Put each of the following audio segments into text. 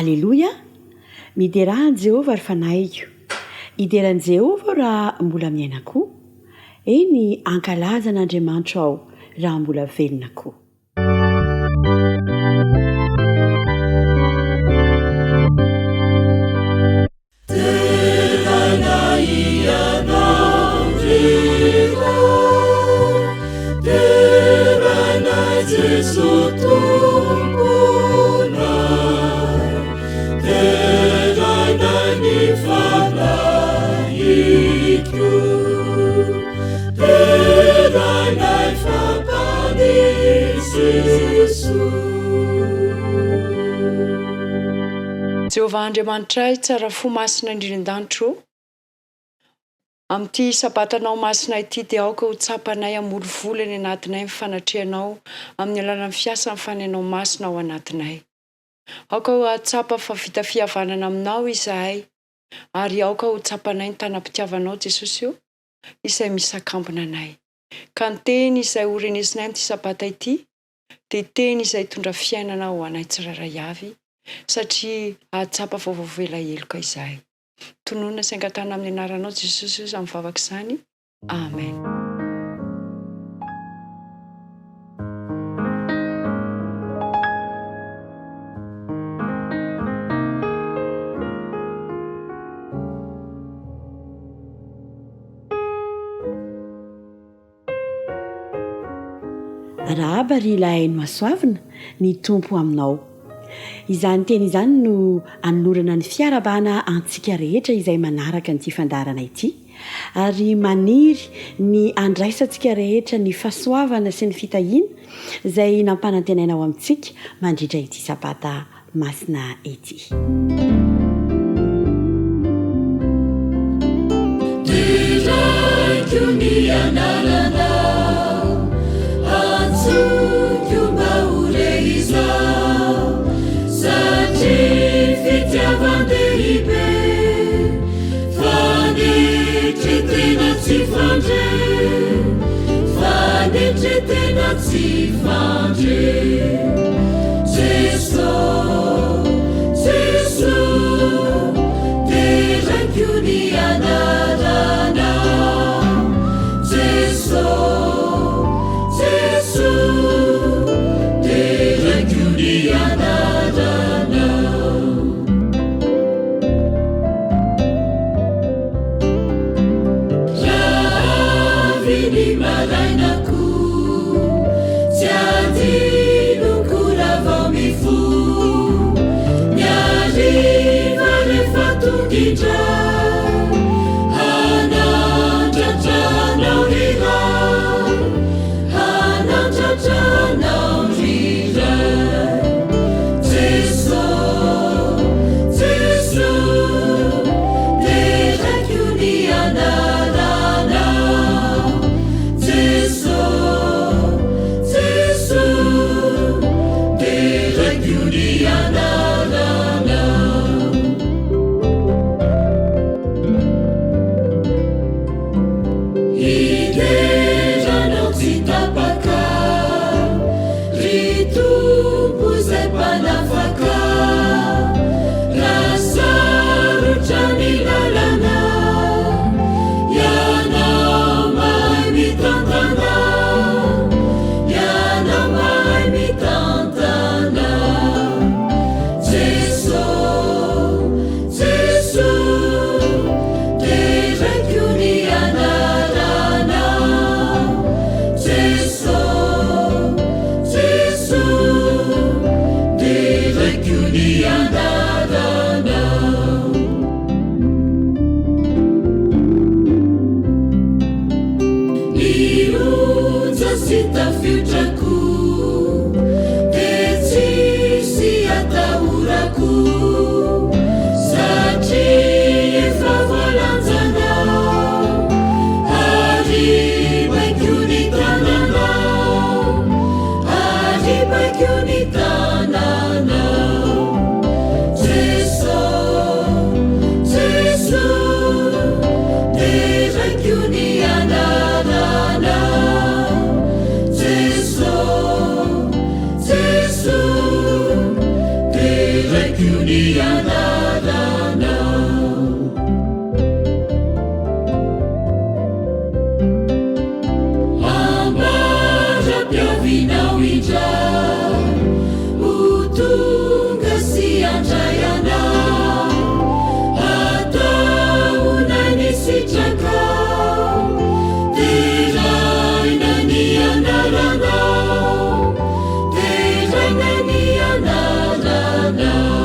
Aleloia! Miderà an'i Jehovah, ry fanahiko. Hidera an'i Jehovah aho raha mbola miaina koa. Eny, hankalaza an'Andriamanitro aho raha mbola velona koa. Deraina Ianao ry Ray, deraina Jeso Tomponay, deraina ny Fanahiko, deraina fa Mpamonjy Jeso. Jehovah Andriamanitray tsara fo masina indrindra an-danitra ô, amin'ity Sabatanao masina ity dia aoka ho tsapanay hamolivoly any anatinay ny fanatrehanao amin'ny alalan'ny fiasan'ny Fanahinao Masina ao anatinay. Aoka ho hahatsapa fa vita fihavanana aminao izahay ary aoka ho tsapanay ny tanam-pitiavanao Jesosy ô, izay misakambina anay. Ka ny teny izay ho renesinay amin'ity Sabata ity dia teny izay hitondra fiainana ho anay tsirairay avy satria hahatsapa fa voavela heloka izahay. Tononina sy angatahana amin'ny anaranao Jesosy o izany vavaka izany. Amen. Arahaba ry ilay nohasoavina, ny Tompo aminao. Izany teny izany no anolorana ny fiarahabana antsika rehetra izay manaraka an'ity fandaharana ity, ary maniry ny handraisantsika rehetra ny fahasoavana sy ny fitahiana izay nampanantenaina ho amintsika mandritra ity Sabata masina ity. Deraiko ny anaranao, antsoiko mba ho re izao, satria fitiavan-dehibe, fanetren-tena tsy fandre, fanetren-tena tsy fandre. Jeso, Jeso, deraiko ny anaranao. Jeso, Jeso, deraiko ny anaranao. Raha avy ny marainako, tsy adinoko raha vao mifoha, ny hariva rehefa tonga indray, hanandratra anao ry Ray, hanandratra anao ry Ray. Jeso, Jeso, deraiko ny anaranao. Jeso, Jeso, deraiko ny anaranao. Hidera anao tsy tapaka, ry Tompo izay Mpanafaka. Raha sarotra ny lalana, Ianao mahay mitantana, Ianao mahay mitantana. Jeso, Jeso, deraiko ny anaranao. Jeso, Jeso, deraiko ny anaranao. Ny onja sy tafiotra koa dia tsisy atahorako satria efa voalanjanao ary baiko ny tananao ary baiko ny tananao. Deraiko ny anaranao. Ambara-piavianao indray, ho tonga sy handray anao. Ataonay ny sitrakao, deraina ny anaranao, deraina ny anaranao.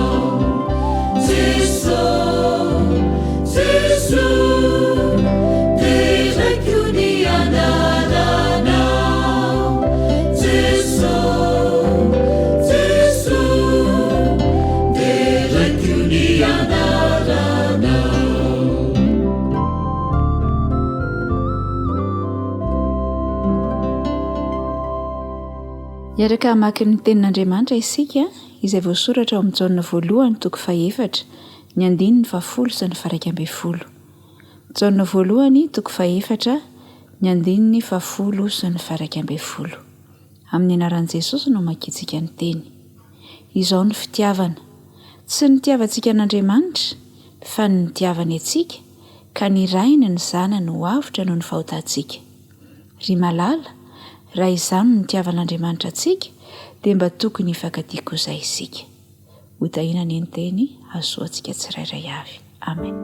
Jeso, Jeso, deraiko ny anaranao. Jeso, Jeso, deraiko ny anaranao. Hiaraka hamaky ny Tenin'Andriamanitra isika izay voasoratra ao amin'ny Jaona voalohany toko fahefatra, ny andininy fahafolo sy ny faharaika ambin'ny folo. Jaona voalohany toko fahefatra, ny andininy fahafolo sy ny faharaika ambin'ny folo. Amin'ny anaran'i Jesosy no amakiantsika ny teny. Izao ny fitiavana. Tsy nitiavantsika an'Andriamanitra, fa ny nitiavany antsika, ka nirahiny ny Zanany ho avotra noho ny fahotantsika. Ry malala, raha izany no nitiavan'Andriamanitra antsika, dia mba tokony hifankatia kosa isika. Hotahiana anie ny teny hahasoa antsika tsirairay avy. Amen.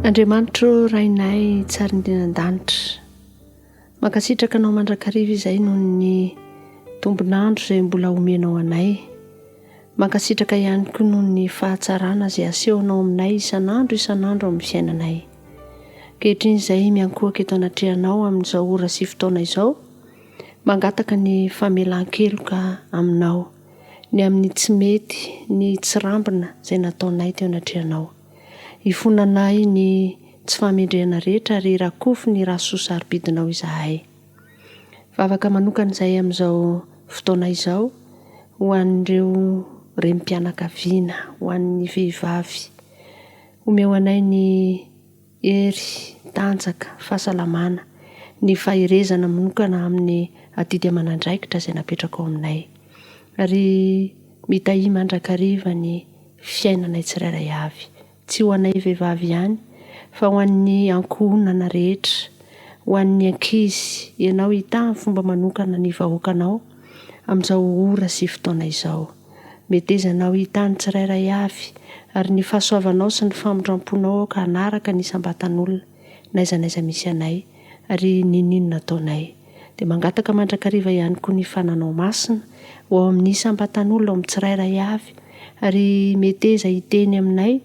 Andriamanitro Rainay tsara indrindra an-danitra, mankasitraka Anao mandrakariva izahay noho ny tombon'andro izay mbola omenao anay. Mankasitraka ihany koa noho ny fahatsarana izay asehonao aminay isan'andro isan'andro amin'ny fiainanay. Ankehitriny izahay miankohoka eto anatrehanao amin'izao ora sy fotoana izao, mangataka ny famelan-keloka aminao, ny amin'ny tsy mety, ny tsirambina izay nataonay teo anatrehanao. Ifonanay ny tsy fahamendrehana rehetra ary rakofy ny ra soa sarobidinao izahay. Vavaka manokana izay amin'izao fotoana izao ho an'ireo renim-pianakaviana, ho an'ny vehivavy. Omeo anay ny hery, tanjaka, fahasalamana, ny faherezana manokana amin'ny adidy aman'andraikitra izay napetrakao aminay. Ary mitahia mandrakariva ny fiainanay tsirairay avy. Tsy ho anay vehivavy ihany, fa ho an'ny ankohonana rehetra, ho an'ny ankizy, Ianao hitaha amin'ny fomba manokana ny vahoakanao amin'izao ora sy fotoana izao. Meteza Anao hitaha ny tsirairay avy, ary ny fahasoavanao sy ny famindram-ponao aoka hanaraka ny isam-batan'olona, n'aiza n'aiza misy anay, ary n'inon'inona ataonay. Dia mangataka mandrakariva ihany koa ny Fananao Masina ho ao amin'ny isam-batan'olona, ao amin'ny tsirairay avy, ary meteza hiteny aminay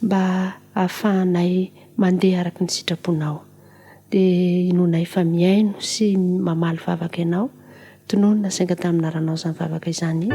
mba hahafahanay mandeha araka ny sitraponao. Dia inoanay fa mihaino sy mamaly vavaka Ianao. Tononina sainga tamin'ny anaranao izany vavaka izany.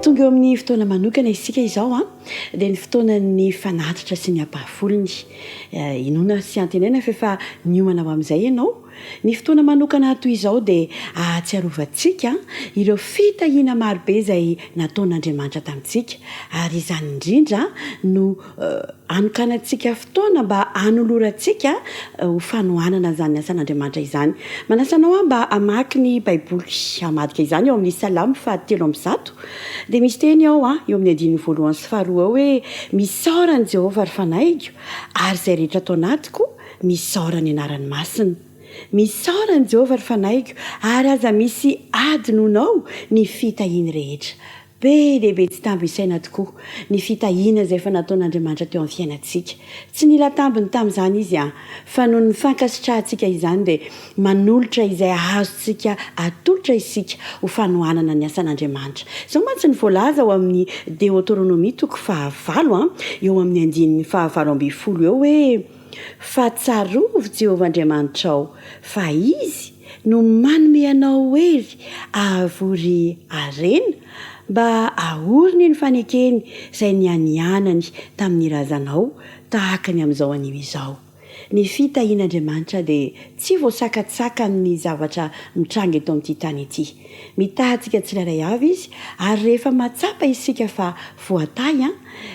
Tonga eo amin'ny fotoana manokana isika izao an, dia ny fotoanan'ny fanatitra sy ny ampahafolony. Inoana sy antenaina fa efa niomana ho amin'izay ianao. Ny fotoana manokana toy izao dia ahatsiarovantsika ireo fitahiana marobe izay nataon'Andriamanitra tamintsika, ary izany indrindra no anokanantsika fotoana mba hanolorantsika ho fanohanana izany asan'Andriamanitra izany. Manasa anao aho mba hamaky ny Baiboly hamadika izany ao amin'ny Salamo fahatelo ambizato. Dia misy teny ao, eo amin'ny andininy voalohany sy faharoa ao hoe, Misaora an'i Jehovah, ry fanahiko, ary izay rehetra ato anatiko, Misaora ny anarany masina. Misaora an'i Jehovah, ry fanahiko, ary aza misy adinonao ny fitahiany rehetra. Be dia be tsy tambo isaina tokoa ny fitahiana izay efa nataon'Andriamanitra teo amin'ny fiainantsika. Tsy nila tambiny tamin'izany Izy an! Fa noho ny fankasitrahantsika izany dia manolotra izay azontsika atolotra isika ho fanohanana ny asan'Andriamanitra. Izao mantsy no voalaza ao amin'ny Deoteronomia toko fahavalo an, eo amin'ny andininy fahavalo ambinifolo eo hoe, Fa tsarovy Jehovah Andriamanitrao, fa Izy no manome anao hery hahavory harena, mba hahoriny ny fanekeny izay nianianany tamin'ny razanao tahaka ny amin'izao anio izao. Ny fitahian'Andriamanitra dia tsy voasakatsaka amin'ny zavatra mitranga eto amin'ity tany ity. Mitaha antsika tsirairay avy Izy, ary rehefa mahatsapa isika fa voatahy,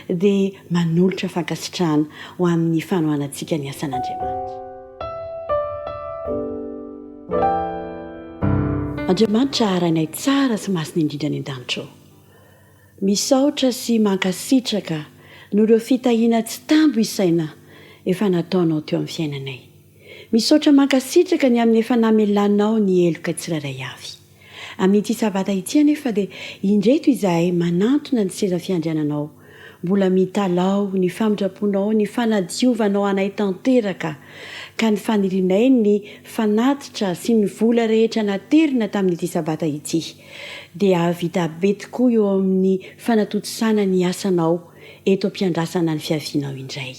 dia manolotra fankasitrahana ho amin'ny fanohanantsika ny asan'Andriamanitra. Andriamanitra Rainay tsara sy masina indrindra any an-danitra ô, misaotra sy mankasitraka noho ireo fitahiana tsy tambo isaina efa nataonao teo amin'ny fiainanay. Misaotra mankasitraka ny amin'ny efa namelanao ny heloka tsirairay avy. Amin'ity Sabata ity anefa dia indreto izahay manantona ny seza fiandriananao, mbola mitalaho ny famindram-ponao, ny fanadiovanao anay tanteraka, ka ny fanirianay ny fanatitra sy ny vola rehetra naterina tamin'ity Sabata ity dia hahavita be tokoa eo amin'ny fanatontosana ny asanao eto am-piandrasana ny fiavianao indray.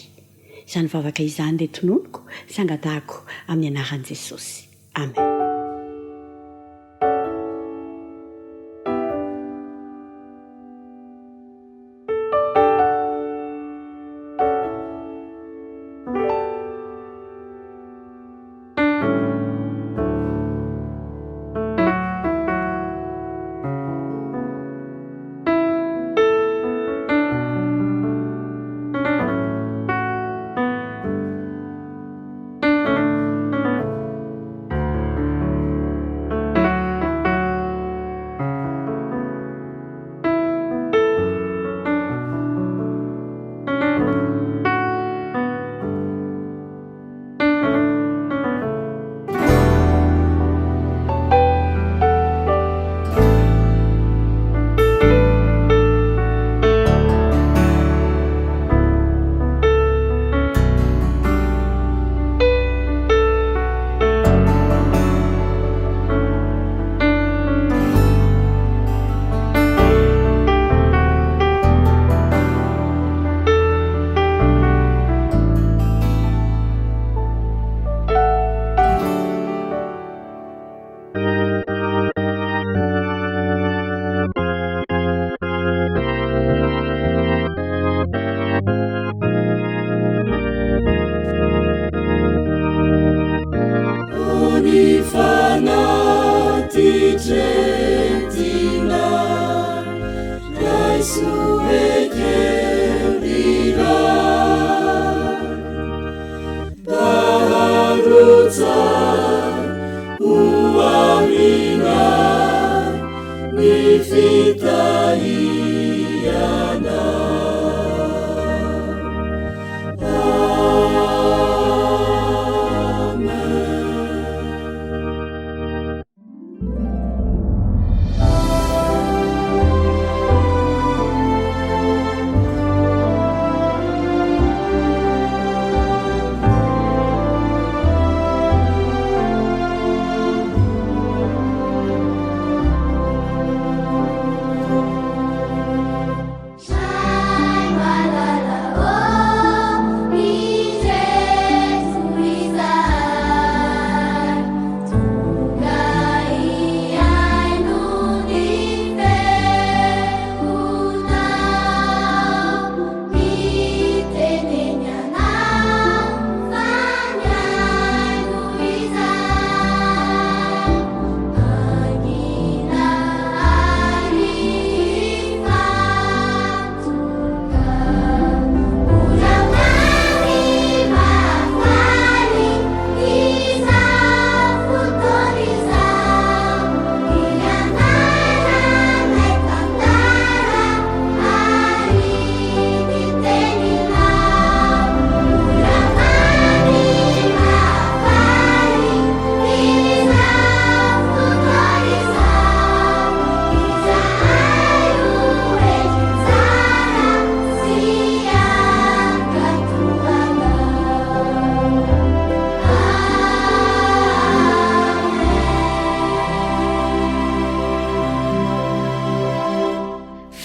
Izany vavaka izany dia tononiko sy angatahako amin'ny anaran'i Jesosy. Amen.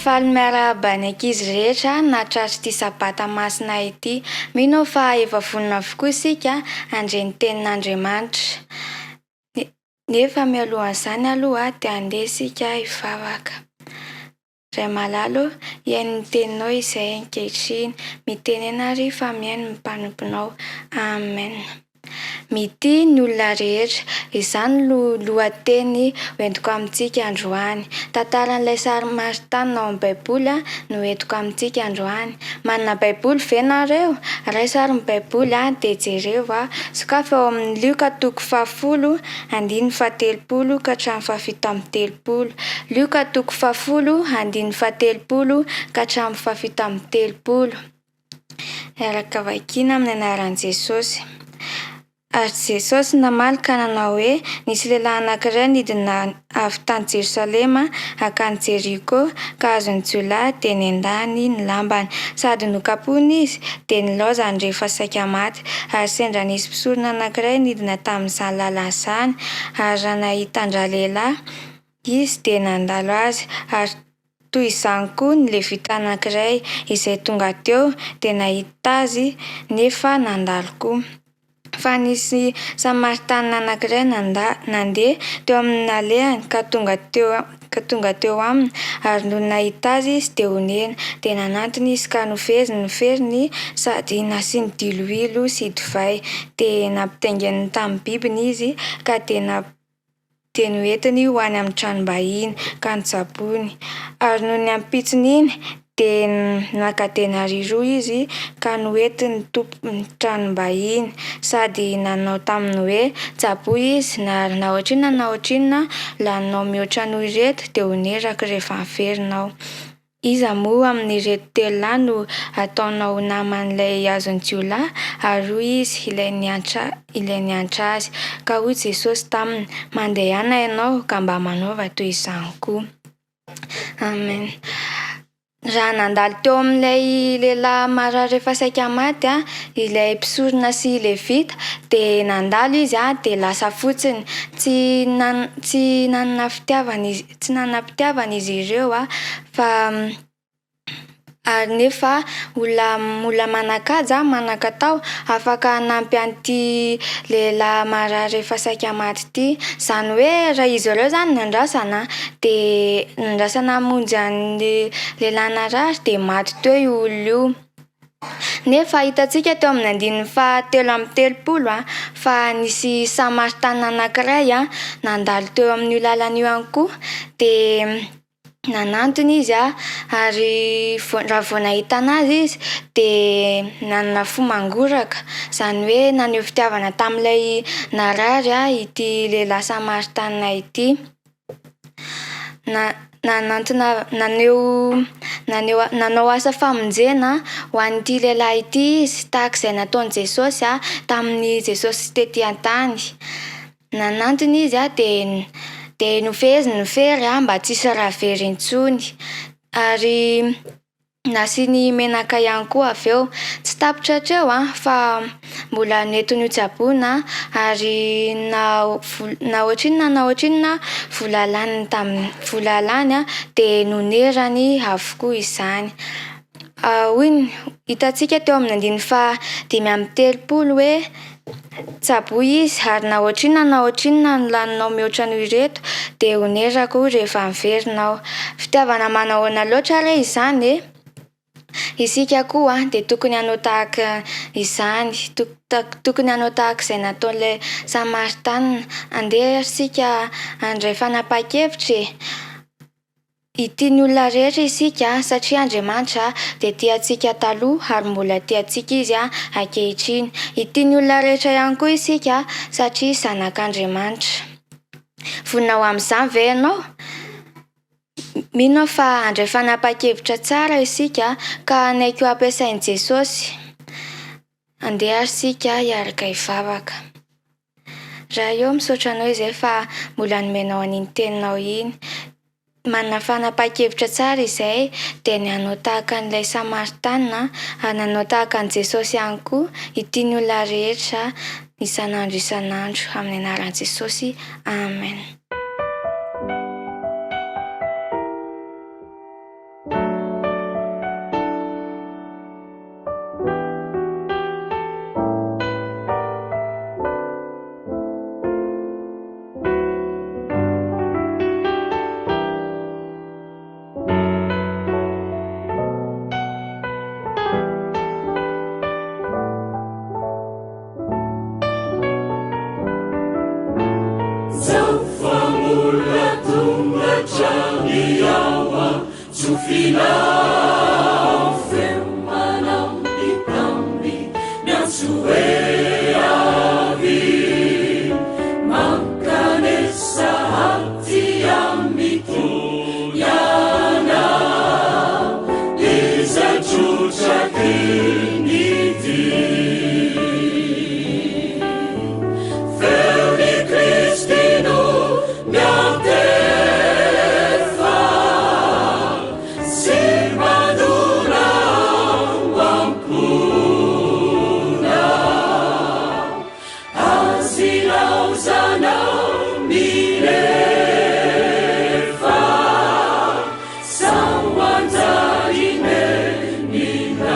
Faly miarahaba ny ankizy rehetra nahatratra ity Sabata masina ity. Mino aho fa efa vonona avokoa isika handre ny tenin'Andriamanitra. Nefa mialohan'izany aloha dia andeha isika hivavaka. Ray malala ô, hihaino ny teninao izahay ankehitriny. Mitenena àry fa mihaino ny mpanomponao. Amen. Mitia ny olona rehetra. Izany no lohateny hoentiko amintsika androany. Tantaran'ilay Samaritanina ao amin'ny Baiboly no entiko amintsika androany. Manana Baiboly ve nareo? Raiso ary ny Baiboly dia jereo. Sokafy ao amin'ny Lioka toko fahafolo andininy fahatelopolo ka hatramin'ny fahafito amby telopolo. Lioka toko fahafolo andininy fahatelopolo ka hatramin'ny fahafito amby telopolo. Miaraka vakiana amin'ny anaran'i Jesosy. Ary Jesosy namaly ka nanao hoe, Nisy lehilahy anankiray nidina avy tany Jerosalema hankany Jeriko, ka azon'ny jiolahy, dia nendahiny ny lambany. Sady nokapohiny izy, dia nilaozany rehefa saika maty. Ary sendra nisy mpisorona anankiray nidina tamin'izany lalana izany, ary raha nahita an-dralehilahy izy, dia nandalo azy. Ary toy izany koa ny Levita anankiray, izay tonga teo, dia nahita azy, nefa nandalo koa. Fa nisy Samaritanina anankiray nanda, nandeha teo amin'ny nalehany ka tonga teo, ka tonga teo aminy, ary nony nahita azy izy dia onena. Dia nanantona izy ka nofeheziny ny feriny sady nasiany diloilo sy divay. Dia nampitaingeniny tamin'ny bibiny izy ka dia namp dia noentiny ho any amin'ny tranom-bahiny ka notsaboiny. Ary nony ny ampitson'iny, dia naka denaria roa izy ka noentin'ny tompon'ny tranom-bahiny, sady nanao taminy hoe, Tsaboy izy, na na ohatrinona na ohatrinona laninao mihoatra noho ireto, dia honerako rehefa miverina aho. Iza moa amin'ireto telo lahy no ataonao ho naman'ilay azon'ny jiolahy? Ary hoy izy, Ilay niantra, ilay niantra azy. Ka hoy Jesosy taminy, Mandehana ianao ka mba manaova toy izany koa. Amen. Raha nandalo teo amin'ilay lehilahy marary efa saika maty ilay mpisorona sy levita, dia nandalo izy dia lasa fotsiny. Tsy nan- tsy nanana fitiavana izy. Tsy nanam-pitiavana izy ireo fa ary nefa olona olona manan-kaja, manan-katao afaka hanampy an'ity lehilahy marary efa saika maty ity. Izany hoe raha izy ireo izany no nandrasana dia nandrasana hamonjy an'ny lehilahy narary dia maty teo io olona io. Nefa hitantsika teo amin'ny andininy fahatelo amby telopolo fa nisy Samaritanina anankiray nandalo teo amin'io lalana io ihany koa, dia nanantona izy ary raha vao nahita an'azy izy dia nanana fo mangoraka, izany hoe naneho fitiavana tamin'ilay narary ity lehilahy Samaritanina ity. Na- nanantona naneho naneho nanao asa famonjena ho an'ity lehilahy ity izy tahaka izay nataon'i Jesosy tamin'i Jesosy tety an-tany. Nanantona izy dia dia nofeheziny ny fery mba tsy hisy rà very intsony ary Nasiany menaka ihany koa avy eo. Tsy tapitra hatreo fa mbola nentiny hotsaboina ary na na ohatrinona na ohatrinona vola laniny tamin'ny vola lany dia nonerany avokoa izany. Hoy ny hitantsika teo amin'ny andininy faha 35 hoe tsaboy izy ary na ohatrinona na ohatrinona no laninao mihoatra noho ireto dia honerako rehefa miverina aho. Fitiavana manahoana loatra re izany e! Isika koa dia tokony hanao tahaka izany, tokony hanao tahaka izay nataon'ilay Samaritanina. Andeha ary isika handray fanapahan-kevitra e! Hitia ny olona rehetra isika satria Andriamanitra dia tia antsika taloha ary mbola tia antsika Izy ankehitriny. Hitia ny olona rehetra ihany koa isika satria zanak'Andriamanitra. Vonona ho amin'izany ve ianao? Mino aho fa handray fanapahan-kevitra tsara isika ka hanaiky ho ampiasain'i Jesosy. Andeha ary isika hiaraka hivavaka. Ray ô, misaotra Anao izay fa mbola nomenao an'iny teninao iny. Manana fanapahan-kevitra tsara izay dia ny hanao tahaka an'ilay Samaritanina ary nanao tahaka an'i Jesosy ihany koa, hitia ny olona rehetra isan'andro isan'andro. Amin'ny anaran'i Jesosy, Amen. Ianao feo manambitamby miantso hoe avia mankanesa aty amiko ianao izay trotraky ny dia. Feon'i Kristy no miantefa sy mandona ao am-ponao. Azy ilaozanao milefa sao hanjary neninao.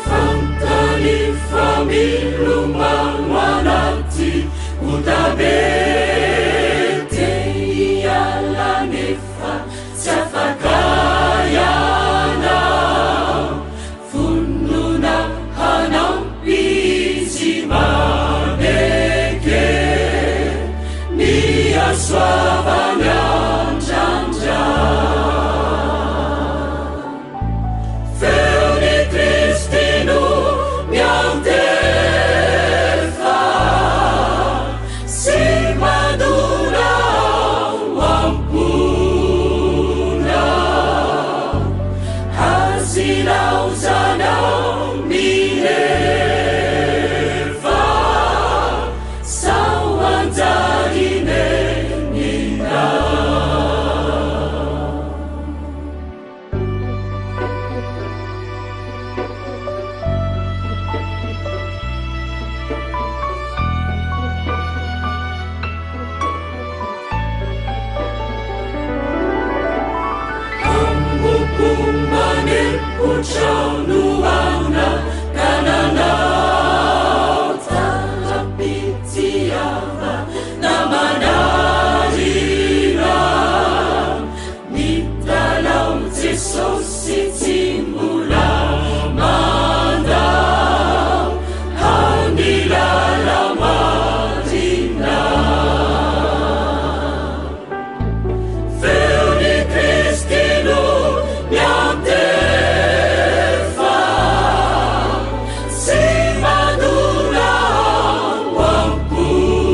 Fantany fa milomano anaty otabe te hiala nefa tsy afaka ianao. Vonona hanampy izy maneke ny hasoavany andrandra. Feon'i Kristy no miantefa sy mandona ao am-ponao. Azy ilaozanao milefa sao hanjary neninao. Jesosy tsy mbola mandao ny lala-marina. Feon'i Kristy no miantefa sy mandona ao am-ponao.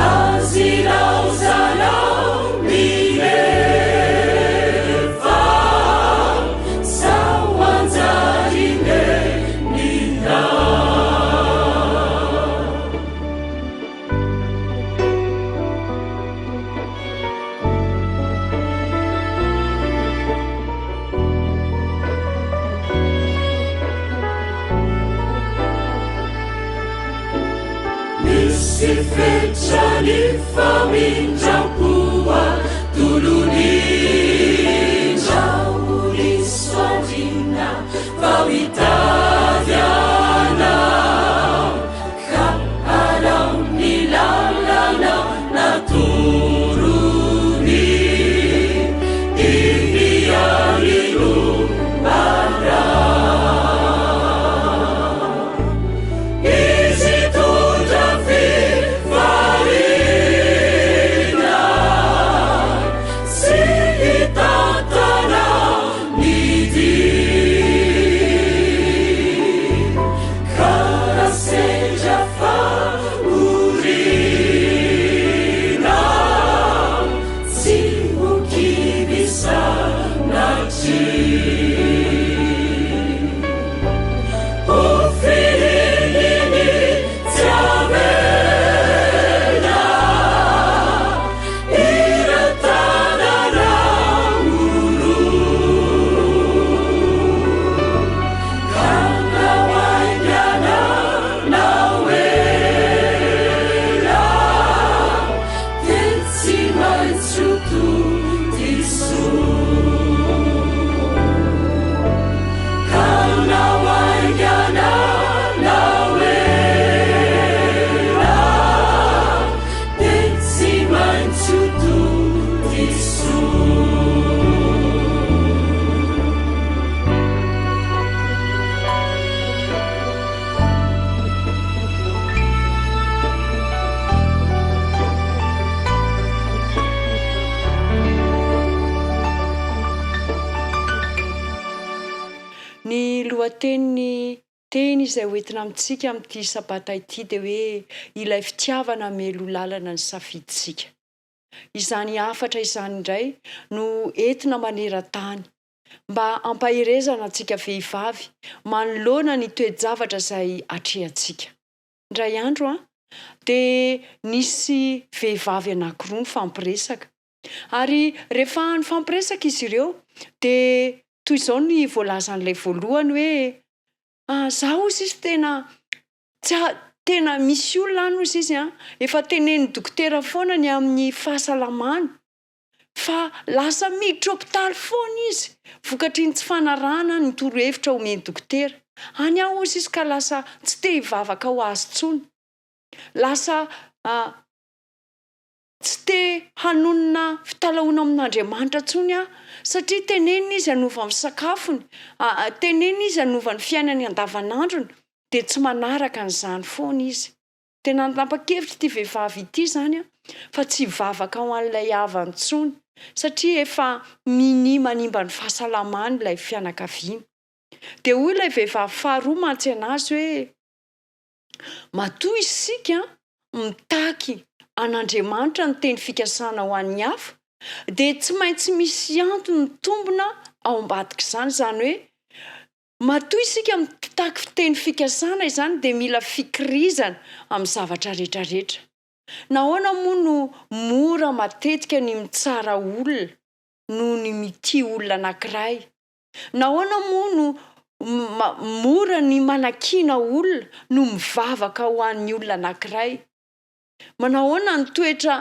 Azy ilaozanao milefa sao hanjary neninao. Misy fetra ny famindram-po atolony Ndrao diso aoriana vao hitady anao Ka alao ny lalana natorony Iny ihany no araho Izy hitondra fifaliana sy hitantana ny dia. lohatenin'ny teny izay hoentina amintsika amin'ity sabata ity dia hoe ilay fitiavana mialoha lalana ny safidintsika. Izany hafatra izany indray no entina maneran-tany mba hampaherezana antsika vehivavy manoloana ny toe-javatra izay atrehantsika. Indray andro dia nisy vehivavy anankiroa nifampiresaka. Ary rehefa nifampiresaka izy ireo dia toy izao ny voalazan'ilay voalohany hoe, Za hozy izy tena tsy a- tena misy olona any hozy izy an, efa tenenin'ny dokotera foana ny amin'ny fahasalamany fa lasa miditra hopitaly foana izy vokatry ny tsy fanarahana ny torohevitra omen'ny dokotera. Any aho hozy izy ka lasa tsy te hivavaka ho azy intsony. Lasa Tsy te hanonona fitalahoana amin'Andriamanitra intsony aho, satria tenenina izy hanova ny sakafony, tenenina izy hanova ny fiainany andavanandrony, dia tsy manaraka an'izany foana izy. Tena nanapa-kevitra ity vehivavy ity izany fa tsy hivavaka ho an'ilay havany intsony, satria efa minia manimba ny fahasalamany ilay fianakaviana. Dia hoy ilay vehivavy faharoa mantsy an'azy hoe, Matoa isika mitaky an'Andriamanitra ny teny fikasana ho an'ny hafa, dia tsy maintsy misy antony mitombina ao ambadik'izany. Izany hoe, matoa isika mitaky teny fikasana izany dia mila fikirizana amin'ny zavatra rehetrarehetra. Nahoana moa no mora matetika ny mitsara olona noho ny mitia olona anankiray? Nahoana moa no mora ny manakiana olona no mivavaka ho an'ny olona anankiray? Manahoana ny toetra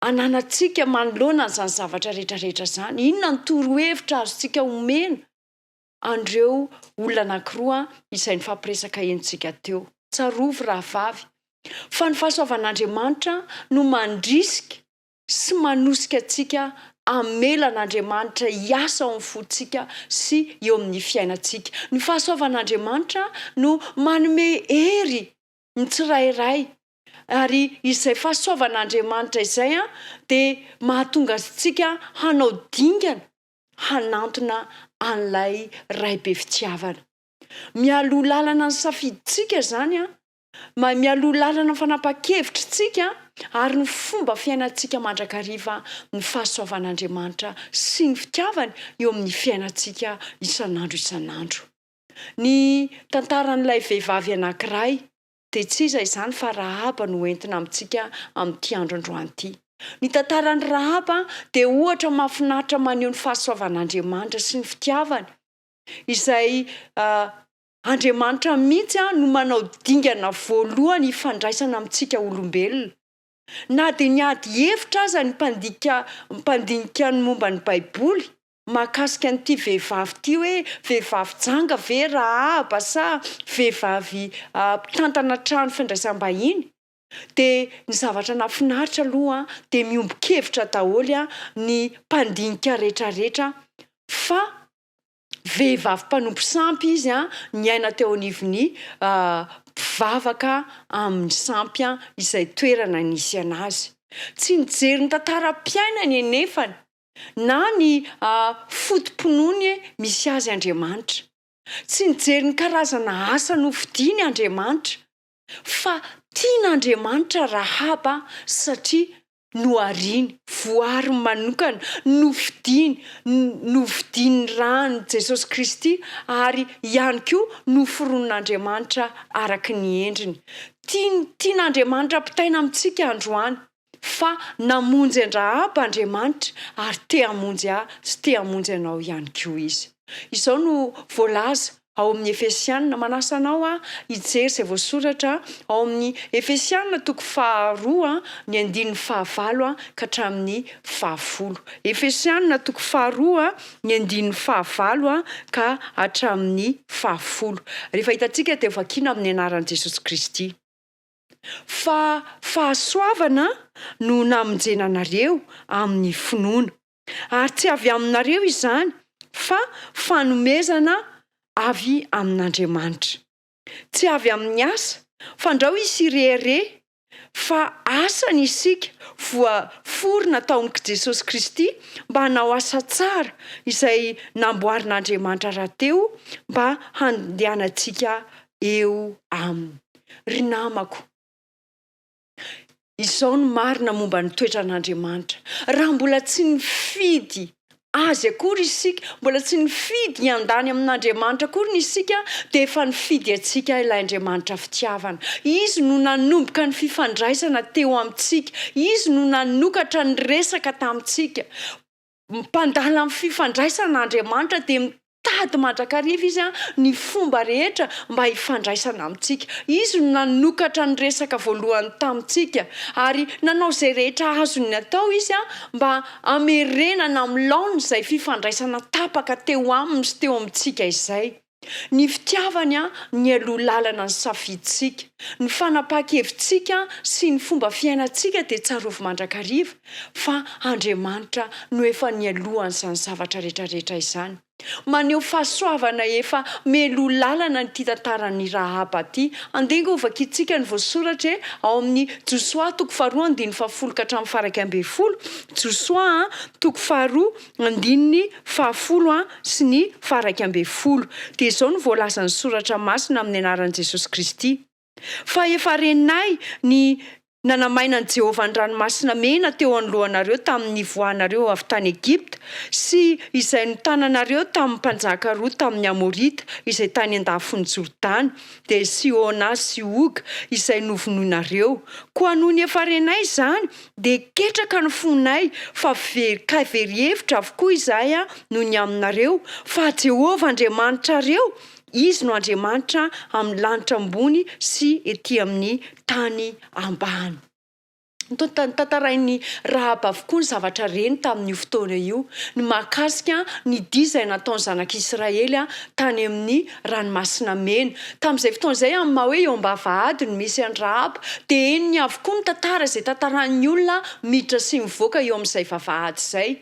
ananantsika manoloana an'izany zavatra rehetrarehetra izany? Inona ny torohevitra azontsika omena an'ireo olona anankiroa izay nifampiresaka henontsika teo? Tsarovy rahavavy fa ny fahasoavan'Andriamanitra no mandrisika sy manosika antsika hamela an'Andriamanitra hiasa ao amin'ny fontsika sy eo amin'ny fiainantsika. Ny fahasoavan'Andriamanitra no manome hery ny tsirairay, ary izay fahasoavan'Andriamanitra izay dia mahatonga antsika hanao dingana hanantona an'ilay Ray be fitiavana. Mialoha lalana ny safidintsika izany Mahay mialoha lalana ny fanapahan-kevitritsika ary ny fomba fiainantsika mandrakariva ny fahasoavan'Andriamanitra sy ny fitiavany eo amin'ny fiainantsika isan'andro isan'andro. Ny tantaran'ilay vehivavy anankiray dia tsy iza izany fa Rahaba no entina amintsika amin'ity andro androany ity. Ny tantaran'i Rahaba dia ohatra mahafinaritra maneho ny fahasoavan'Andriamanitra sy ny fitiavany izay Andriamanitra mihitsy no manao dingana voalohany hifandraisana amintsika olombelona. Na dia niady hevitra aza ny mpandika mpandinika ny momba ny Baiboly mahakasika an'ity vehivavy ity hoe vehivavy janga ve Rahaba sa vehivavy mpitantana trano fandraisam-bahiny dia ny zavatra nahafinaritra aloha dia miombon-kevitra daholo ny mpandinika rehetrarehetra fa Vehivavy mpanompo sampy izy, niaina teo anivon'ny mpivavaka amin'ny sampy izay toerana nisy an'azy. Tsy nijery ny tantaram-piainany anefany na ny foto-pinoany misy azy Andriamanitra. Tsy nijery ny karazana asa nofidiny Andriamanitra, fa tian'Andriamanitra Rahaba satria nohariany, voariny manokana, nofidiny, novidian'ny ràn'i Jesosy Kristy ary ihany koa noforonin'Andriamanitra araka ny endriny. Tiany, tian'Andriamanitra ampitaina amintsika androany fa namonjy an-dRahaba Andriamanitra ary te hamonjy ahy sy te hamonjy anao ihany koa Izy. Izao no voalaza ao amin'ny Efesiana. Manasa anao aho hijery izay voasoratra ao amin'ny Efesiana toko faharoa ny andininy fahavalo ka hatramin'ny fahafolo. Efesiana toko faharoa ny andininy fahavalo ka hatramin'ny fahafolo. Rehefa hitantsika dia vakina amin'ny anaran'i Jesosy Kristy. Fa fahasoavana no namonjena anareo amin'ny finoana. Ary tsy avy aminareo izany, fa fanomezana avy amin'Andriamanitra. Tsy avy amin'ny asa, fandrao hisy hirehareha. Fa asany isika, voaforona tao amin'i Jesosy Kristy mba hanao asa tsara izay namboarin'Andriamanitra rahateo mba handehanantsika eo aminy. Ry namako, Izao no marina momba ny toetran'Andriamanitra, raha mbola tsy nifidy Azy akory isika, mbola tsy nifidy hiandany amin'Andriamanitra akory ny isika, dia efa nifidy antsika ilay Andriamanitra fitiavana. Izy no nanomboka ny fifandraisana teo amintsika. Izy no nanokatra ny resaka tamintsika. Mpandala ny fifandraisana Andriamanitra dia mitady mandrakariva Izy ny fomba rehetra mba hifandraisana amintsika. Izy no nanokatra ny resaka voalohany tamintsika ary nanao izay rehetra azony natao Izy mba hamerenana amin'ny laoniny izay fifandraisana tapaka teo Aminy sy teo amintsika izay. Ny fitiavany nialoha lalana ny safidintsika, ny fanapahan-kevitsika sy ny fomba fiainantsika dia tsarovy mandrakariva fa Andriamanitra no efa nialoha an'izany zavatra rehetrarehetra izany. Maneho fahasoavana efa mialoha lalana ity tantaran'i Rahaba ity. Andeha ange hovakintsika ny voasoratra e, ao amin'ny Josoa toko faharoa andininy fahafolo ka hatramin'ny faha-iraika ambin'ny folo, Josoa toko faharoa andininy fahafolo sy ny faha-iraika ambin'ny folo. Dia izao no voalazan'ny Soratra Masina amin'ny anaran'i Jesosy Kristy, Fa efa renay ny nanamainan'i Jehovah ny Ranomasina Mena teo anoloanareo tamin'ny nivoahanareo avy tany Egypta, sy izay notananareo tamin'ny mpanjaka roa tamin'ny Amorita izay tany an-dafin'i Jordana, dia Sihona sy Oga, izay novonoinareo. Koa nony efa renay izany, Dia ketraka ny fonay, fa very ka very hevitra avokoa izahay noho ny aminareo, fa Jehovah Andriamanitrareo, Izy no Andriamanitra amin'ny lanitra ambony sy ety amin'ny tany ambany. Notantarain'i Rahaba avokoa ny zavatra reny tamin'io fotoana io, ny mahakasika ny dia izay nataon'ny zanak'Israely tany amin'ny Ranomasina Mena. Tamin'izay fotoana izay, amin'ny maha hoe eo am-bavahady no misy an'i Rahaba, dia henony avokoa ny tantara izay tantaran'ny olona miditra sy mivoaka eo amin'izay vavahady izay.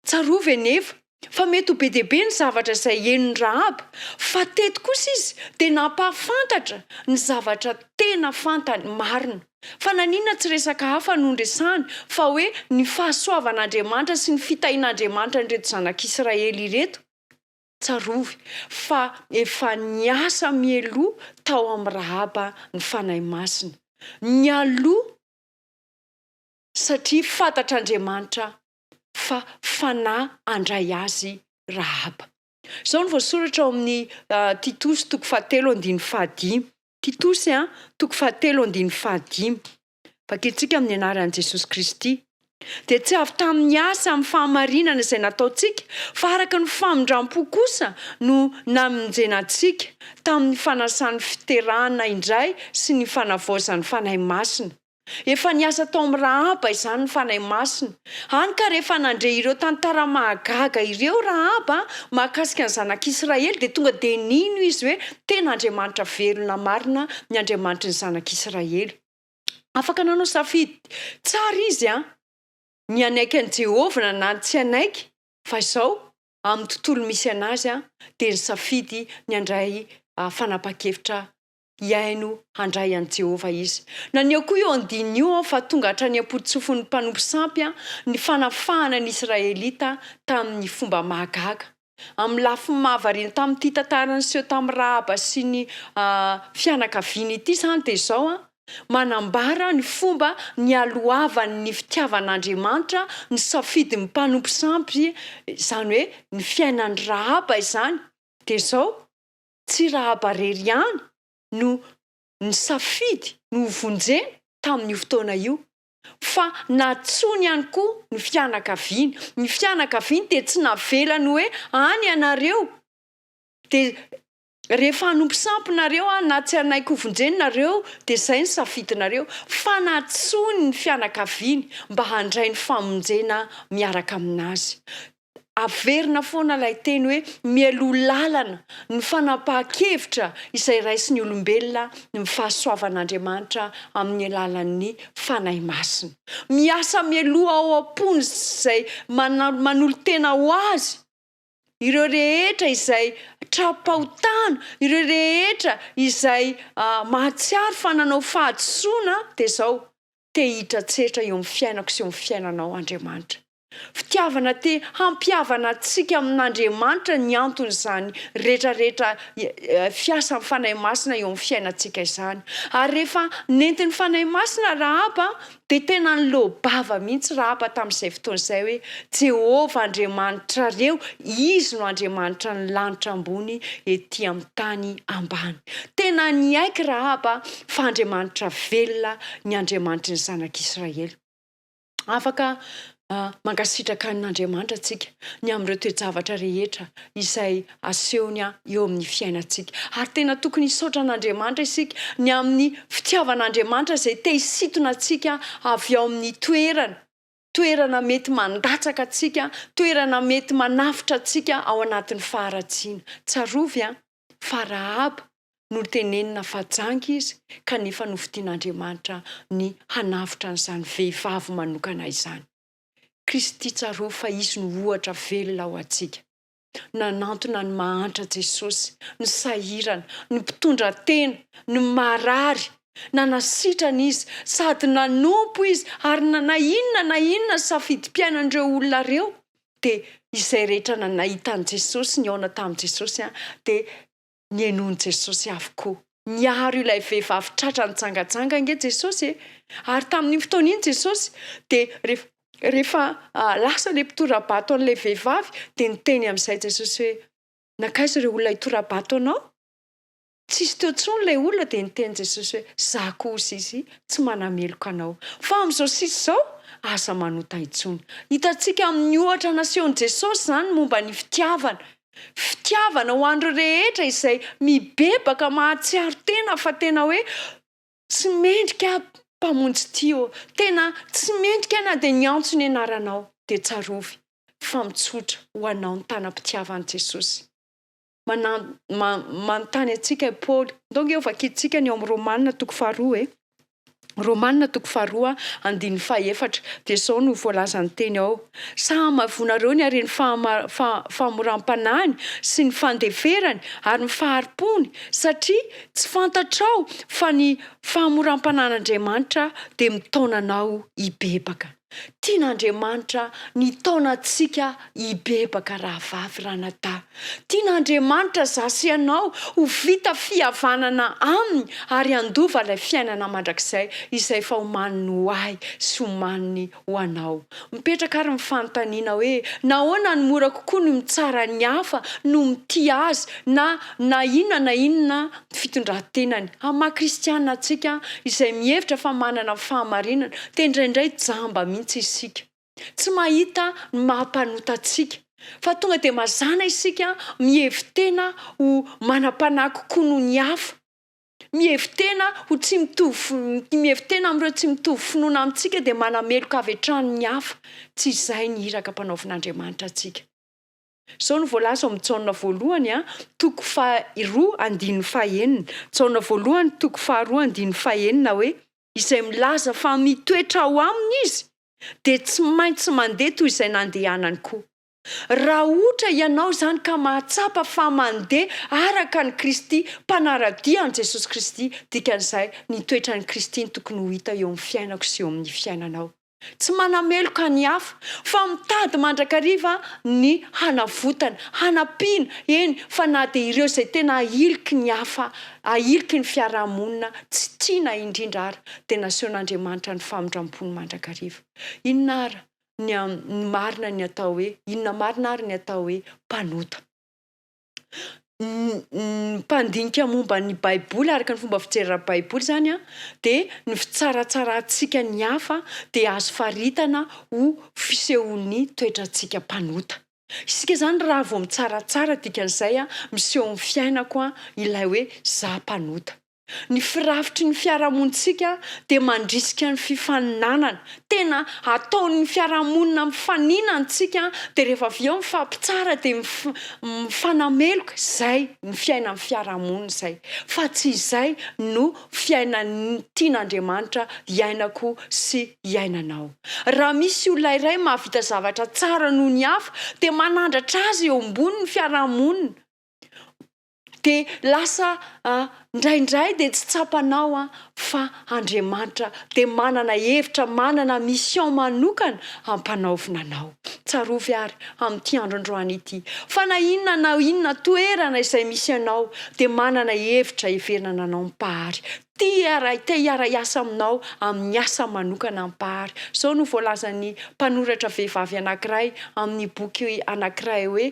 Tsarovy anefa, fa mety ho be dia be ny zavatra izay henon'i Rahaba, fa teto kosa izy dia nampahafantatra ny zavatra tena fantany marina. Fa naninona tsy resaka hafa no noresahany fa hoe ny fahasoavan'Andriamanitra sy ny fitahian'Andriamanitra an'ireto zanak'Israely ireto? Tsarovy fa efa niasa mialoha tao amin'i Rahaba ny Fanahy Masina. Nialoha satria fantatr'Andriamanitra fa fanahy handray azy Rahaba. Izao no voasoratra ao amin'ny Titosy toko fahatelo andininy fahadimy. Titosy toko fahatelo andininy fahadimy. Vakintsika amin'ny anaran'i Jesosy Kristy. Dia tsy avy tamin'ny asa amin'ny fahamarinana izay nataontsika, fa araka ny famindram-po kosa no namonjena antsika, tamin'ny fanasan'ny fiterahana indray sy ny fanavaozan'ny Fanahy Masina. Efa niasa tao amin'i Rahaba izany ny Fanahy Masina. Hany ka rehefa nandre ireo tantara mahagaga ireo Rahaba mahakasika ny zanak'Israely dia tonga dia nino izy hoe tena Andriamanitra velona marina ny Andriamanitry ny zanak'Israely. Afaka nanao safidy tsara izy an, ny hanaiky an'i Jehovah na ny tsy hanaiky, fa izao, amin'ny tontolo misy an'azy an, dia nisafidy ny handray fanapahan-kevitra hihaino handray an'i Jehovah izy. Naneho koa io andininy io fa tonga hatrany am-pototsofin'ny mpanompo sampy ny fanafahana ny Israelita tamin'ny fomba mahagaga. Amin'ny lafiny mahavariana tamin'ity tantara niseho tamin'i Rahaba sy ny fianakaviany ity izany dia izao, manambara ny fomba nialohavan'ny fitiavan'Andriamanitra ny safidin'ny mpanompo sampy, izany hoe ny fiainan'i Rahaba izany, dia izao, tsy Rahaba irery ihany no nisafidy ny hovonjena tamin'io fotoana io, fa nantsoiny ihany koa ny fianakaviany. Ny fianakaviany dia tsy navelany hoe any ianareo dia rehefa hanompo sampy nareo na tsy hanaiky hovonjeny nareo dia izay ny safidinareo, fa nantsoiny ny fianakaviany mba handray ny famonjena miaraka aminazy. Averina foana ilay teny hoe mialoha lalana ny fanapahan-kevitra izay raisin'ny olombelona ny fahasoavan'Andriamanitra amin'ny alalan'ny Fanahy Masina. Miasa mialoha ao am-pon'izay manolo-tena ho Azy. Ireo rehetra izay tra-pahotana, ireo rehetra izay mahatsiaro fa nanao fahadisoana dia izao, te hidratsetra eo amin'ny fiainako sy eo amin'ny fiainanao Andriamanitra. Fitiavana te hampihavana antsika amin'Andriamanitra ny anton'izany retraretra fiasan'ny Fanahy Masina eo amin'ny fiainantsika izany. Ary rehefa nentin'ny Fanahy Masina Rahaba dia tena niloa-bava mihitsy Rahaba tamin'izay fotoana izay hoe, Jehovah Andriamanitrareo, Izy no Andriamanitra ny lanitra ambony ety amin'ny tany ambany. Tena niaiky Rahaba fa Andriamanitra velona ny Andriamanitry ny zanak'Israely. Afaka mankasitraka an'Andriamanitra isika ny amin'ireo toe-javatra rehetra izay asehony eo amin'ny fiainantsika. Ary tena tokony hisaotra an'Andriamanitra isika ny amin'ny fitiavan'Andriamanitra izay te hisintona antsika avy ao amin'ny toerana, toerana mety mandatsaka antsika, toerana mety manafotra antsika ao anatin'ny faharatsiana. Tsarovy fa Rahaba notenenina fa janga izy kanefa nofidin'Andriamanitra ny hanavotra an'izany vehivavy manokana izany. Kristy tsarovy fa Izy no ohatra velona ho antsika. Nanantona ny mahantra Jesosy, ny sahirana, ny mpitondra tena, ny marary. Nanasitrana Izy, sady nanompo Izy, ary na na inona na inona safidim-piainan'ireo olona ireo, dia izay rehetra nahita an'i Jesosy, nihaona tamin'i Jesosy, dia Nihainoan'i Jesosy avokoa. Niaro ilay vehivavy tratra nijangajanga ange Jesosy e! Ary tamin'iny fotoana iny Jesosy dia rehefa rehefa lasa ilay mpitora-bato an'ilay vehivavy dia niteny amin'izay Jesosy hoe, Nankaiza ireo olona hitora-bato anao? Tsisy teo intsony ilay olona dia niteny Jesosy hoe, Izaho koa hozy izy tsy manameloka anao. Fa amin'izao sisa izao, aza manota intsony. Hitantsika amin'ny ohatra nasehon'i Jesosy izany momba ny fitiavana. Fitiavana ho an'ireo rehetra izay mibebaka mahatsiaro tena fa tena hoe tsy mendrika aho Mpamonjy tia ô, tena tsy mendrika aho na dia niantso ny anaranao, dia tsarovy fa mitsotra ho anao ny tanam-pitiavan'i Jesosy. Manontany antsika i Paoly. Ndao ange hovakintsika ny ao amin'ny Romana toko faharoa e. Romana toko faharoa andininy fahefatra dia izao no voalazan'ny teny ao, Sa hamavoanareo ny haren'ny fahamoram-panahiny sy ny fandeferany ary ny fahari-pony, satria tsy fantatrao fa ny fahamoram-panahin'Andriamanitra dia mitaona anao hibebaka. Tian'Andriamanitra ny hitaona antsika hibebaka rahavavy, ranadahy. Tian'Andriamanitra za sy ianao ho vita fihavanana Aminy ary handova ilay fiainana mandrakizay izay efa omaniny ho ahy sy omaniny ho anao. Mipetraka ary ny fanontaniana hoe, nahoana no mora kokoa ny mitsara ny hafa no mitia azy na na inona na inona fitondran-tenany. Amin'ny maha kristiana antsika izay mihevitra fa manana ny fahamarinana dia indraindray jamba mihitsy isika. Tsy mahita ny maha mpanota antsika. Fa tonga dia mazàna isika mihevi-tena ho manam-panahy kokoa noho ny hafa. Mihevi-tena ho tsy mitovy, mihevi-tena amin'ireo tsy mitovy finoana amintsika dia manameloka avy hatrany ny hafa. Tsy izay ny iraka ampanaovin'Andriamanitra antsika. Izao no voalaza ao amin'ny Jaona voalohany toko faharoa andininy fahenina, Jaona voalohany toko faharoa andininy fahenina hoe, Izay milaza fa mitoetra ao aminy izy dia tsy maintsy mandeha toy izay nandehanany koa. Raha ohatra ianao izany ka mahatsapa fa mandeha araka an'i Kristy, mpanara-dia an'i Jesosy Kristy, dikan'izay ny toetran'i Kristy no tokony ho hita eo amin'ny fiainako sy eo amin'ny fiainanao. Tsy manameloka ny hafa, fa mitady mandrakariva ny hanavotana, hanampiana, eny fa na dia ireo izay tena ahiliky ny hafa, ahiliky ny fiarahamonina, tsy tiana indrindra ara, dia nasehon'Andriamanitra ny famindram-pony mandrakariva. Inona ara ny ny marina ny atao hoe, inona marina ary ny atao hoe mpanota? Ny mpandinika momba ny Baiboly, araka ny fomba fijery ara-baiboly izany, dia ny fitsaratsarantsika ny hafa dia azo faritana ho fisehon'ny toetrantsika mpanota. Isika izany raha vao mitsaratsara, dikan'izay miseho amin'ny fiainako ilay hoe za mpanota. Ny firafitry ny fiarahamonintsika dia mandrisika ny fifaninanana. Tena ataon'ny fiarahamonina mifanina antsika dia rehefa avy eo mifampitsara dia mifanameloka. Izay ny fiainan'ny fiarahamonina izay. Fa tsy izay no fiainan'ny tian'Andriamanitra hiainako sy hiainanao. Raha misy olona iray mahavita zavatra tsara noho ny hafa dia manandratra azy eo ambony ny fiarahamonina. Dia lasa indraindray dia tsy tsapanao an fa Andriamanitra dia manana hevitra, manana mission manokana hampanaovina anao. Tsarovy ary amin'ity andro androany ity fa na inona na inona toerana izay misy anao dia manana hevitra heverina anao ny Mpahary. Tia hiara te hiara-hiasa aminao amin'ny asa manokana ny Mpahary. Izao no voalazan'ny mpanoratra vehivavy anankiray amin'ny boky anankiray hoe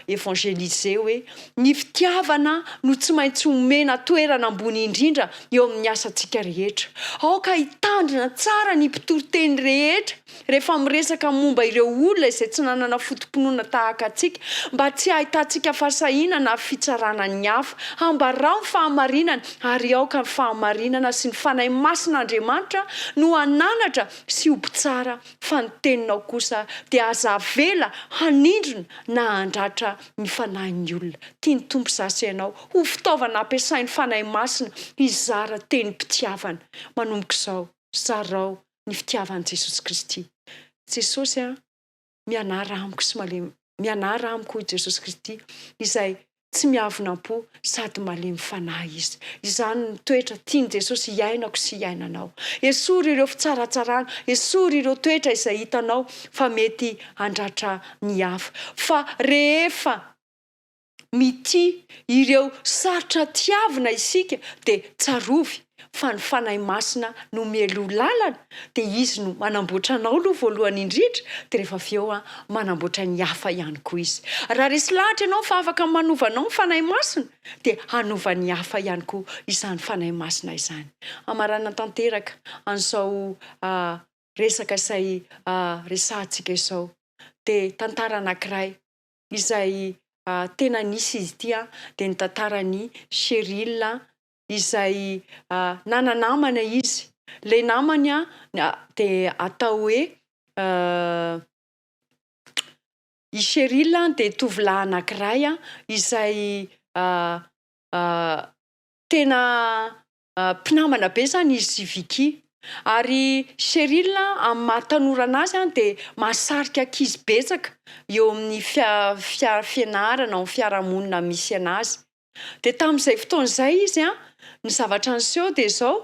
Evangeliser hoe, Ny fitiavana no tsy maintsy omena toerana ambony indrindra eo amin'ny asantsika rehetra. Aoka hitandrina tsara ny mpitoriteny rehetra rehefa miresaka momba ireo olona izay tsy nanana foto-pinoana tahaka antsika, mba tsy hahitantsika fahasahiana na fitsarana ny hafa. Ambarao ny fahamarinana, ary aoka ny fahamarinana sy ny Fanahy Masin'Andriamanitra no hananatra sy ho mpitsara fa ny teninao kosa dia aza avela hanindrona na handratra ny fanahin'ny olona. Tian'ny Tompo izaho sy ianao ho fitaovana ampiasain'ny Fanahy Masina hizara tenim-pitiavana. Manomboka izao, zarao ny fitiavan'i Jesosy Kristy. Jesosy a, mianara amiko sy malemy, mianara amiko hoy Jesosy Kristy, izay Tsy miavona am-po sady malemy fanahy izy. Izany no toetra tian'i Jesosy hiainako sy hiainanao. Esory ireo fitsaratsarana, esory ireo toetra izay hitanao fa mety handratra ny hafa. Fa rehefa mitia ireo sarotra tiavina isika dia tsarovy fa ny Fanahy Masina no mialoha lalana dia Izy no manamboatra anao aloha voalohany indrindra dia rehefa avy eo manamboatra ny hafa ihany koa Izy. Raha resy lahatra ianao fa afaka manova anao ny Fanahy Masina dia hanova ny hafa ihany koa izany Fanahy Masina izany. Hamaranana tanteraka an'izao resaka izay resahantsika izao dia tantara anankiray izay tena nisy izy ity dia ny tantaran'i Cheryl izay nana-namana izy. Ilay namany dia atao hoe i Cheryl dia tovolahy anankiray izay tena mpinamana be izany izy sy Vicky. Ary Cheryl amin'ny maha tanora anazy dia mahasarika ankizy betsaka eo amin'ny fianarana, ao amin'ny fiarahamonina misy anazy. Dia tamin'izay fotoana izay izy an, ny zavatra niseho dia izao,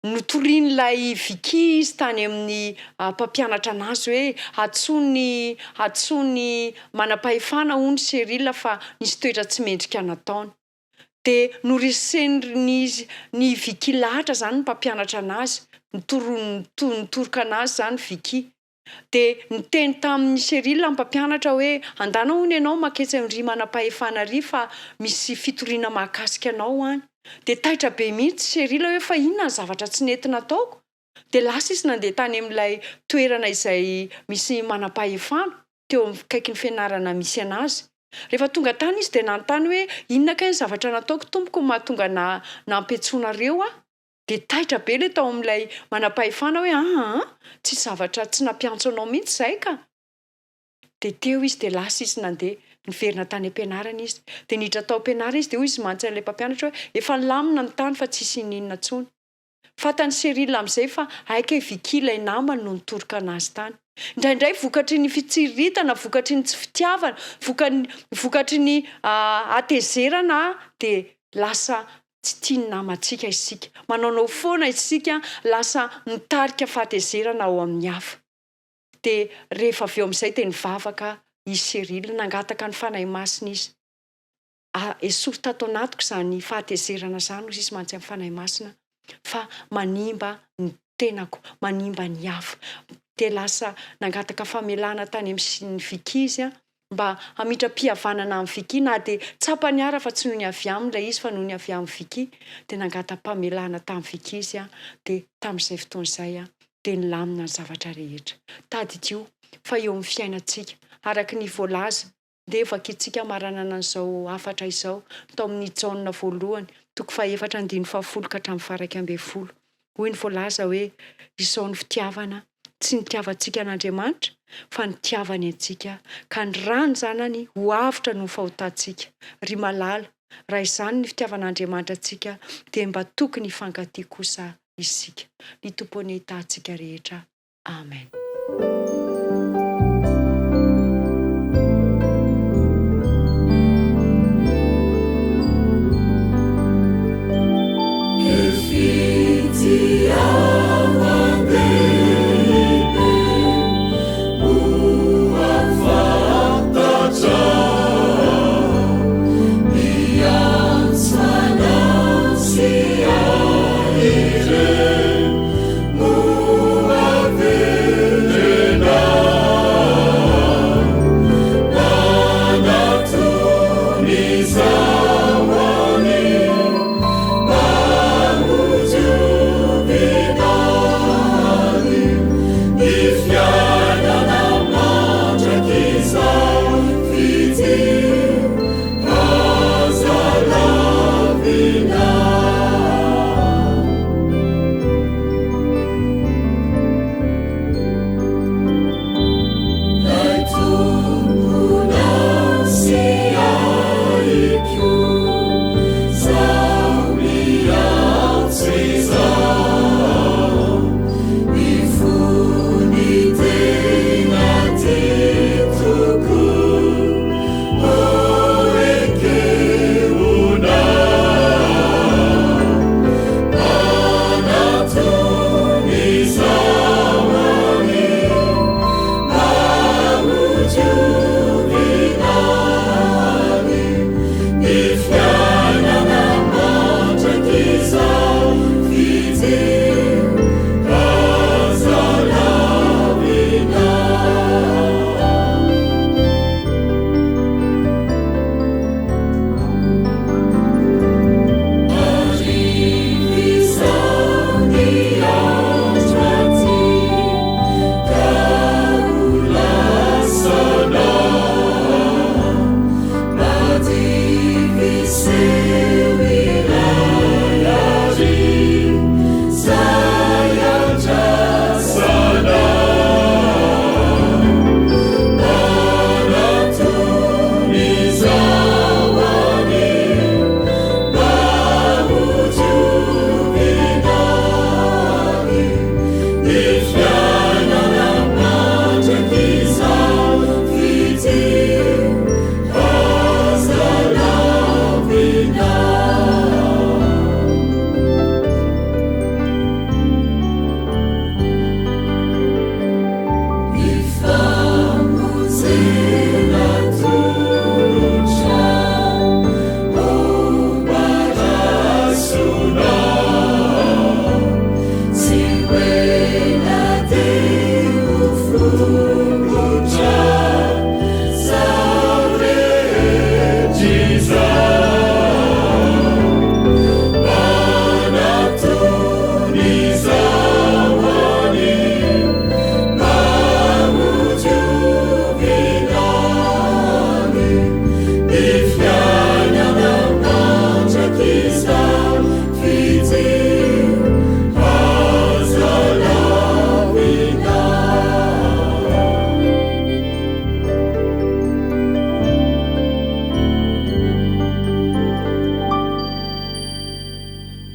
notorian'ilay Vicky izy tany amin'ny mpampianatra anazy hoe antsoiny antsoiny manam-pahefana hono Cyril fa nisy toetra tsy mendrika nataony. Dia noresen'ny ny Vicky lahatra izany ny mpampianatra anazy, nitoroka anazy izany Vicky. Dia niteny tamin'i Cheryl ny mpampianatra hoe, Andana hono ianao manketsy amin-dry manam-pahefana ry fa misy fitoriana mahakasika anao any. Dia taitra be mihitsy Cheryl hoe fa inona ny zavatra tsy nety nataoko? Dia lasa izy nandeha tany amin'ilay toerana izay misy manam-pahefana, teo akaikin'ny fianarana misy anazy. Rehefa tonga tany izy dia nanontany hoe, Inona kay ny zavatra nataoko tompoko no mahatonga nampiantsoanareo ahy? Dia taitra be ilay tao amin'ilay manam-pahefana hoe aa, tsisy zavatra tsy nampiantso anao mihitsy izahay ka. Dia teo izy dia lasa izy nandeha, niverina tany am-pianarana izy. Dia niditra tao am-pianarana izy dia hoy izy mantsy an'ilay mpampianatra hoe efa nilamina ny tany fa tsisy ininona intsony. Fantan'i Cyril amin'izay fa hay kay Vicky ilay namany no nitoroka an'azy tany. Indraindray vokatry ny fitsiriritana, vokatry ny tsy fitiavana, vokany vokatry ny hatezerana dia lasa Tsy tia ny namantsika isika. Manaonao foana isika, lasa mitarika fahatezerana ao amin'ny hafa. Dia rehefa avy eo amin'izay dia nivavaka i Cyril, nangataka ny Fanahy Masina izy. A, esory tato anatiko izany fahatezerana izany, hoy izy mantsy amin'ny Fanahy Masina, fa manimba ny tenako, manimba ny hafa. Dia lasa nangataka famelana tany amin'ny Vicky izy, mba hamindram-pihavanana amin'i Vicky, na dia tsapany ara fa tsy noho ny avy aminy ilay izy fa noho ny avy amin'i Vicky, dia nangata-pamelana tamin'i Vicky izy, dia tamin'izay fotoana izay dia nilamina ny zavatra rehetra. Tadidio fa eo amin'ny fiainantsika, araka ny voalaza, ndeha vakintsika hamaranana an'izao hafatra izao, tao amin'ny Jaona voalohany. toko fahefatra andininy fahafolo ka hatramin'ny faha-11. Hoy ny voalaza hoe, Izao ny fitiavana, tsy nitiavantsika an'Andriamanitra, fa nitiavany antsika, ka ny ràny Zanany ho avotra noho ny fahotantsika. Ry malala, raha izany ny fitiavan'Andriamanitra antsika, dia mba tokony hifankatia kosa isika. Ny Tompo anie hitaha antsika rehetra. Amen.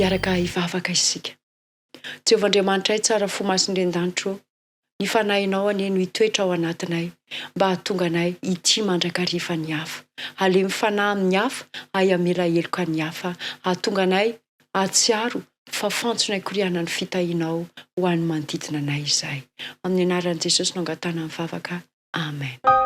Hiaraka hivavaka isika. Jehovah Andriamanitray tsara fo masin-dRen-danitra ô, ny Fanahinao anie no hitoetra ao anatinay mba hahatonga anay hitia mandrakariva ny hafa, halemy fanahy amin'ny hafa, hahay hamela heloka ny hafa, hahatonga anay hahatsiaro fa fantsona ikorianan'ny fitahianao ho an'ny manodidina anay izahay. Amin'ny anaran'i Jesosy no angatahana ny vavaka. Amen.